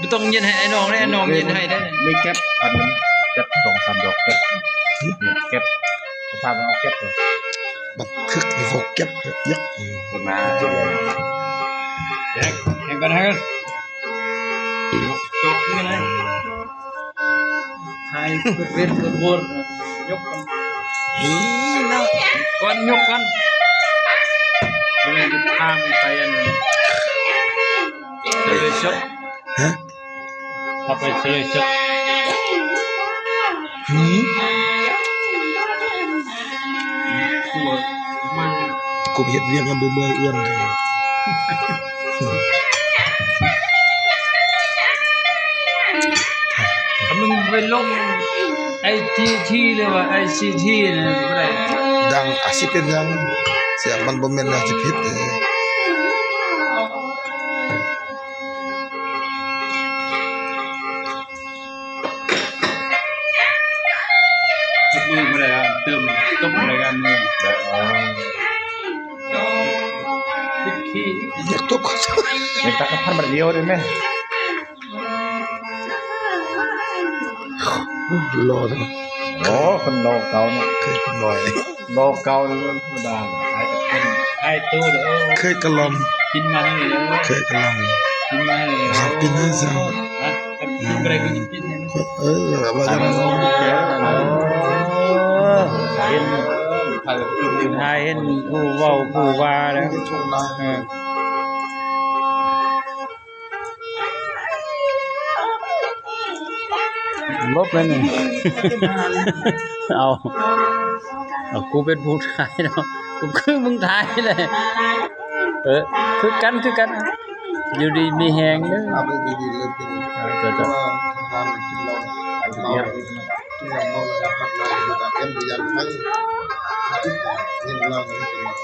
ບໍ່ຕ້ອງຍິນໃຫ້ອ້າຍນ້ອງເດ້ ອ້າຍນ້ອງຍິນໃຫ້ເດ້. ມີແກັບອັນໜຶ່ງ ຈັກສອງສາມດອກແກັບ ນີ້ແກັບ ສາມເອົາແກັບເລີຍ. ບັນທຶກໃຫ້ເວົ້າແກັບເນາະ ຢາກ ເພິ່ນມາ ແຮງກັນ ແຮງກັນ ຍົກ ຍົກນີ້ເລີຍ. ຖ່າຍເປັນໂພດ ຍົກກ່ອນ ເຮີຍເນາະ ກ່ອນ ຍົກກ່ອນ. ບໍ່ແມ່ນທາງໄປອັນ ສະເລີຍສົດ ຮະ ເອົາໄປສະເລີຍສົດ. ຫື ກູໄປເຮັດວຽກນຳບໍ່ເມື່ອຍເອື້ອນເດີ. ຄັນມຶງໄປລົງໄອຈີທີ ຫຼືວ່າໄອຊີທີ ນະ ບໍ່ໄດ້ ດັງ ອາດຊິເປັນຫຍັງ ສຽງມັນບໍ່ແມ່ນແນວທີ່ຜິດເດ້. ຕົບມືບໍ່ໄດ້ ເຕີມຕົບບໍ່ໄດ້ ງານມື ຕິດຂີ້ ຢາກຕົບເຂົາເຈົ້າ ຢາກຕັກນ້ຳພັນບາດດຽວໄດ້ແມ. ຫຼໍ່ແທ້. ໂອ້ ຄົນຫຼໍ່ເກົ່າເນາະ ເຄີຍຄົນໜ້ອຍ ຫຼໍ່ເກົ່າ ທຳມະດາ ຂາຍແຕ່ເພິ່ນ ຂາຍໂຕເດີ. ເຄີຍກະລ່ອມ ກິນມາໃຫ້ເດີ ເຄີຍກະລ່ອມ ກິນມາໃຫ້ເດີ ກິນໃຫ້ເຈົ້າ ກິນບໍ່ໄດ້ກໍກິນໃຫ້ມັນ. ເອີ ວ່າຈັ່ງນັ້ນ ເຫັນ ຖ້າເຫັນຜູ້ເວົ້າຜູ້ວ່າແລ້ວ ເອີ. ຫຼົບແລ້ວນີ້ ເອົາ ເອົາ ກູເປັນຜູ້ຖ່າຍເນາະ ກູຄືມຶງຖ່າຍແຫຼະ. ເອີ ຄືກັນ ຄືກັນ ຢູ່ດີມີແຮງເດີ. ເຈົ້າ ເຈົ້າ.